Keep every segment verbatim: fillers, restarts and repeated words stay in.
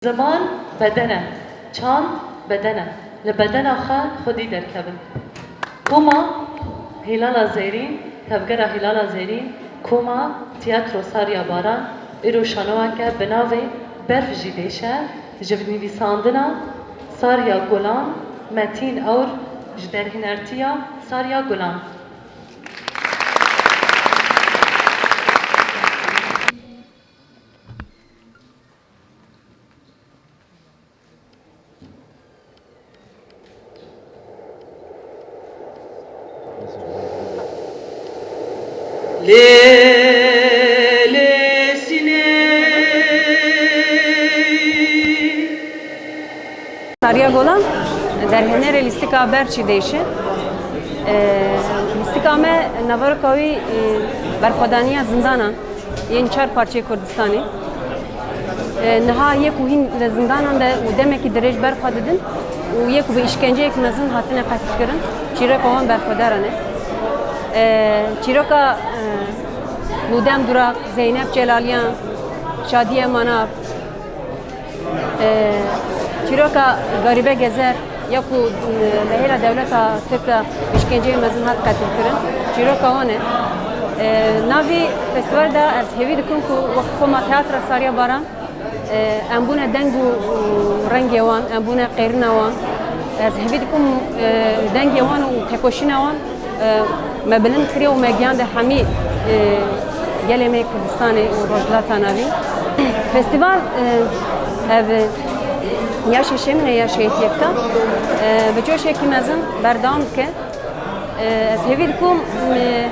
Ziman beden e, çand beden e, li bedena xwe xwedî derkevin. Koma Hîlala Zêrîn, Tevgera Hîlala Zêrîn, koma Tiyatro Sarya Baran, îro şanoweke bi navê Berf jî dêşe, ji nivîsandina Sarya Gulan, Metîn Ewr, ji derhênertiya Sarya Gulan. Lê, lê, sînê. Sarya Golan, derhênerê lîstika Berçî Değişi. Ee, lîstika me naveroka wî, e, berxwedaniya zindanan yên çar parçeyê Kurdistanê. E, niha yê ku hîn li zindanan de û demekî dirêj ber xwe didin û yê ku bi îşkenceyek mezin hatine qetilkirin, çîroka wan berxwedaran e. E, çîroka, e, Nûdem Durak, Zeynep Celaliyan, Şadiye Manav, e, çîroka Garîbe Gezer, ya ku, e, li hêla dewleta Tirk de îşkenceyê mezin hat qetilkirin. Çîroka wan e. E, navî festîval de ez hêvî dikim ku wek koma Teatra Sarya Baran, e, em bûne deng û, û rengê wan, em bûne qêrina wan. Ez hêvî dikim, e, dengê wan û tekoşîna wan, e, me bilind kiriye û me gihande hemî, e, gelê me yê Kurdistanê û Rojhilata Navîn. Festîval, e, ev, e, ya şeşemin e ya şêtiyek de, e, bi coşekî mezin berdewam dike. E, ez hêvî dikim, e,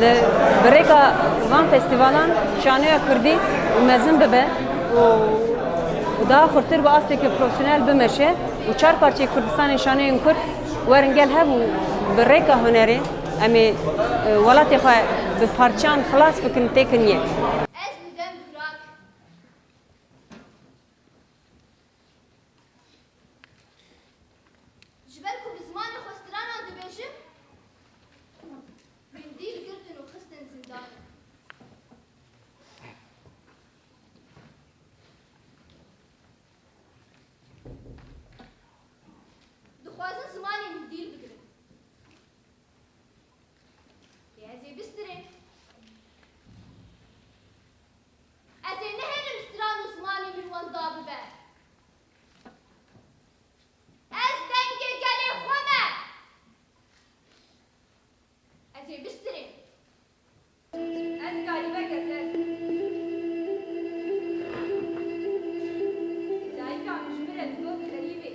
li, bi rêka van festîvalan şanoya kurdî û mezin bibe û, û daha xurtir bi asteke profesyonel bimeşe û çar parçeyê Kurdistanê şanoyên kurd werin gel hev û bi rêka hunerê em ê, e, welatê xwe bi parçan xilas bikin, têkin yek. Ez Nûdem Durak. Ji ber ku bi zimanê xwe stranan dibêjim, min dîl girtin û xistin zindan. Dixwazin zimanê min dîl bigirin. Lê ez ê bistirêm. Ez ê nehêlim stran û zimanê min wenda bibe. Ez dengê gelê xwe me. Ez ê bistirêm. Ez Garîbe Gezer. Dayika min ji min re digot kerîmê.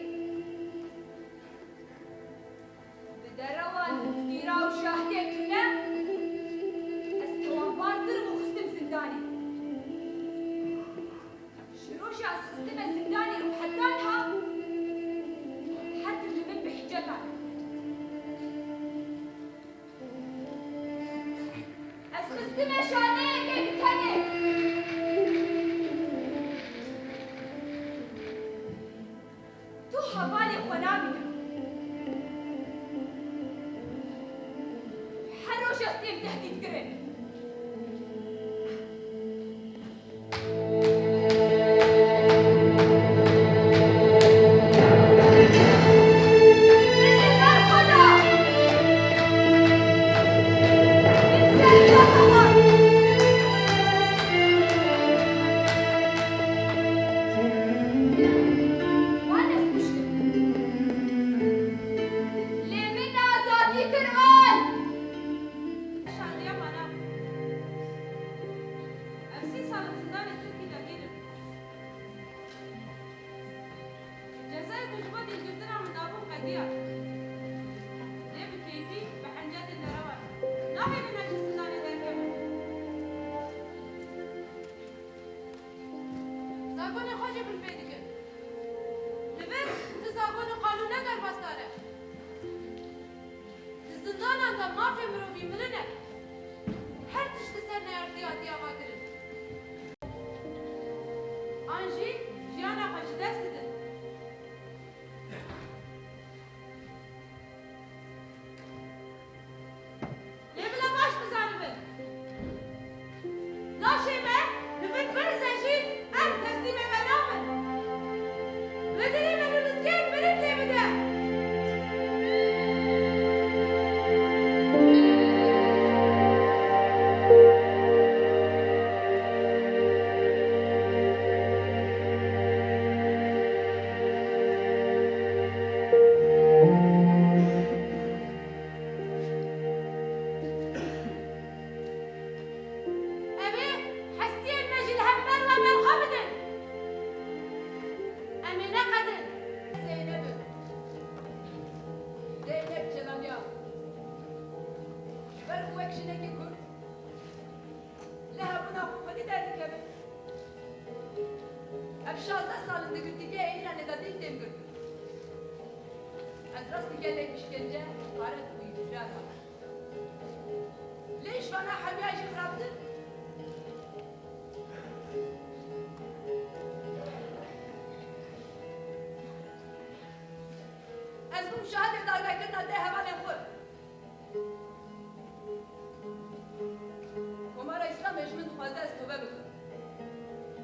Bi derewan, muftîra û şahdê tune, ez tewanbar kirim û xistim zindanê. Ji roja ez xistime zindanê û heta niha, her tim li min bi hicetan. Ez xistime şaneyekê bi tenê. Tu hevalê xwe nabînim. Her roj ez têm tehdîtkirin. Wan ez kuştim. Lê min azadî kir ay. Şadiya Manav. Ev sî sal in zindanê Tirkî de hîn im. Cezayê ku ji bo dîlgirtina min dabûn qediya. Lê bi keyfî, bi hencetên derewan. Nahêlin ez ji zindanê derkevim. Zagonê xwe jî min pê dikin. Li vir tu zagon û qanûn ne derbasdar e. Di zindanan de mafê mirovî mirin e. Her tişt li ser neyartî hatiye avakirin. An jî jiyana xwe ji dest didin. Lê bila baş bizanibin. Naşê me li vir birize jî em teslîmê we nabin. Bedelê me li Lutfiyê mirin lê bide. Ev ê hestiyên me jî li hember we berxwe bidin. Em ê neqedin. Zeyneb im. Zeyneb Celaliyan. Ji ber ku wek jinekê Kurd li hebûna xwe xwedî derdikevim. Ev şazdeh sal in di girtîgeha Îranê de dîl têm girtin. Ez rastî gelek îşkence, haqaret û îcra didim. Lê ji vana hemiya jî xirabtir. Ez bûm şahidê darbekirina deh hevalên xwe. Komara Îslamê ji min dixwaze ez tobe bikim.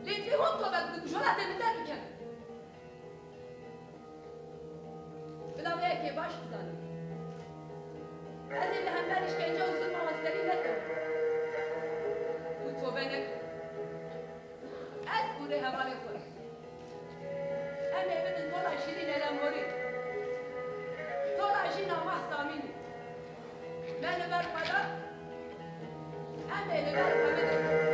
Lê divê hûn tobe bikin û ji welatê min derbikin. Bila vê yekê baş bizanin. Ez ê li hember îşkence û zilma wan serî nekevim û tobe nekim. Ez û rêhevalên xwe. Em ê bibin tola Şîrîn Elemhorî. Tola jîna Mahsa Amînî. Me li ber xwe da, em ê li ber xwe bidin.